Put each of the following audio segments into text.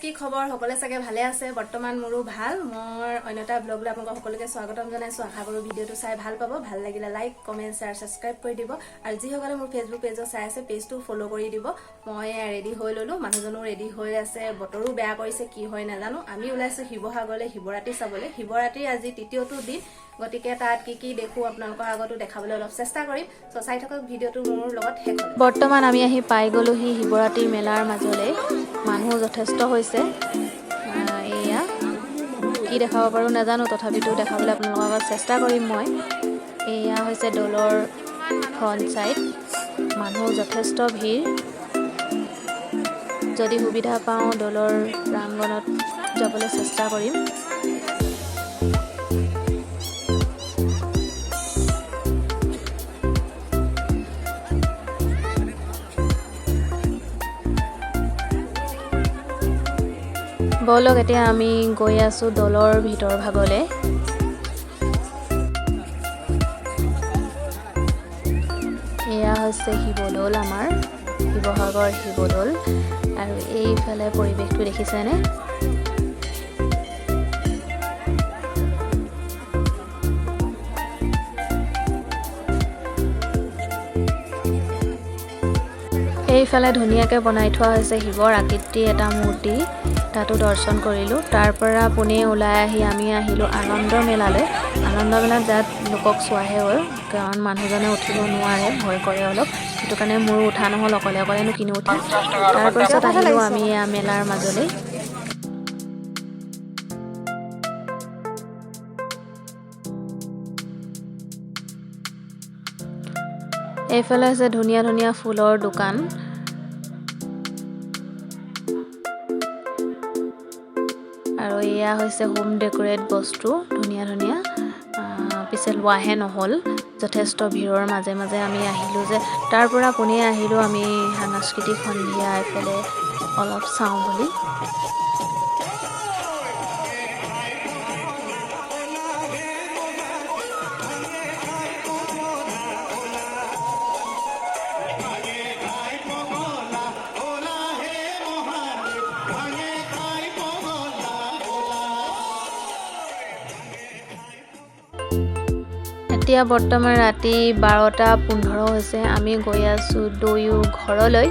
কি খবৰ? সকলোৱে চাগে ভালে আছে। বৰ্তমান মোৰো ভাল। মোৰ অন্য এটা ব্লগলৈ আপোনালোকক সকলোকে স্বাগতম জনাইছোঁ। আশা কৰোঁ ভিডিঅ'টো চাই ভাল পাব। ভাল লাগিলে লাইক, কমেণ্ট, শ্বেয়াৰ, ছাবস্ক্ৰাইব কৰি দিব আৰু যিসকলে মোৰ ফেচবুক পেজত চাই আছে, পেজটো ফ'ল' কৰি দিব। মই ৰেডি হৈ ল'লোঁ, মানুহজনো ৰেডি হৈ আছে। বতৰো বেয়া কৰিছে, কি হয় নাজানো। আমি ওলাইছোঁ শিৱসাগৰলৈ শিৱৰাত্ৰি চাবলৈ। শিৱৰাত্ৰি আজি তৃতীয়টো দিন, গতিকে তাত কি কি দেখোঁ আপোনালোকৰ আগতো দেখাবলৈ অলপ চেষ্টা কৰিম। চ' চাই থাকক ভিডিঅ'টো মোৰ লগত শেষ। বৰ্তমান আমি আহি পাই গ'লোহি শিৱৰাত্ৰি মেলাৰ মাজলৈ। মানুহ যথেষ্ট হৈছে। এয়া কি দেখাব পাৰোঁ নাজানো, তথাপিতো দেখাবলৈ আপোনালোকৰ আগত চেষ্টা কৰিম মই। এয়া হৈছে দৌলৰ ফ্ৰণ্ট ছাইড। মানুহ যথেষ্ট ভিৰ। যদি সুবিধা পাওঁ, দৌলৰ প্ৰাংগণত যাবলৈ চেষ্টা কৰিম। ব'লক, এতিয়া আমি গৈ আছোঁ দৌলৰ ভিতৰ ভাগলৈ। এয়া হৈছে শিৱদৌল, আমাৰ শিৱসাগৰ শিৱদৌল। আৰু এইফালে পৰিৱেশটো দেখিছেনে? এইফালে ধুনীয়াকৈ বনাই থোৱা হৈছে শিৱৰ আকৃতিৰ এটা মূৰ্তি, তাতো দৰ্শন কৰিলোঁ। তাৰ পৰা পোনেই ওলাই আহি আমি আহিলোঁ আনন্দ মেলালৈ। আনন্দ মেলাত যাত লোকক চোৱাহে হ'ল, কাৰণ মানুহজনে উঠিব নোৱাৰে, ভয় কৰে অলপ। সেইটো কাৰণে মোৰো উঠা নহ'ল, অকলে অকলেনো কিনো উঠিম। তাৰপাছত আহিলোঁ আমি এয়া মেলাৰ মাজলৈ। এইফালে হৈছে ধুনীয়া ধুনীয়া ফুলৰ দোকান। আৰু এয়া হৈছে হোম ডেক'ৰেট বস্তু, ধুনীয়া ধুনীয়া। পিছে লোৱাহে নহ'ল, যথেষ্ট ভিৰৰ মাজে মাজে আমি আহিলোঁ যে। তাৰ পৰা পোনেই আহিলোঁ আমি সাংস্কৃতিক সন্ধিয়া এইফালে অলপ চাওঁ বুলি। এতিয়া বৰ্তমান ৰাতি 12টা 15 হৈছে। আমি গৈ আছোঁ দুয়ো ঘৰলৈ।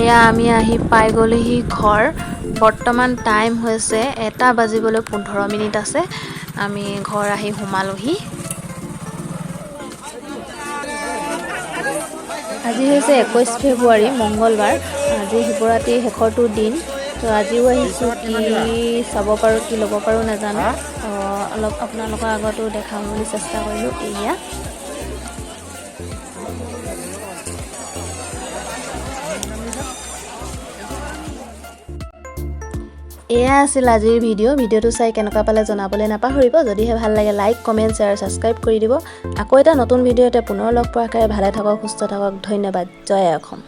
এয়া আমি আহি পাই গ'লোহি ঘৰ। বৰ্তমান টাইম হৈছে 1টা বাজিবলৈ 15 মিনিট আছে। আমি ঘৰ আহি সোমালোহি। আজি হৈছে 21 ফেব্ৰুৱাৰী, মংগলবাৰ। আজি শিৱৰাত্ৰিৰ শেষৰটো দিন। তো আজিও আহিছোঁ, কি চাব পাৰোঁ, কি ল'ব পাৰোঁ নাজানো। অলপ আপোনালোকৰ আগতো দেখাম বুলি চেষ্টা কৰিলোঁ। এয়া এয়া আছিল আজিৰ ভিডিঅ'। ভিডিঅ'টো চাই কেনেকুৱা পালে জনাবলৈ নাপাহৰিব। যদিহে ভাল লাগে, লাইক, কমেণ্ট, শ্বেয়াৰ, ছাবস্ক্ৰাইব কৰি দিব। আকৌ এটা নতুন ভিডিঅ'তে পুনৰ লগ পোৱাৰ আশাৰে ভালে থাকক, সুস্থ থাকক। ধন্যবাদ। জয় অসম।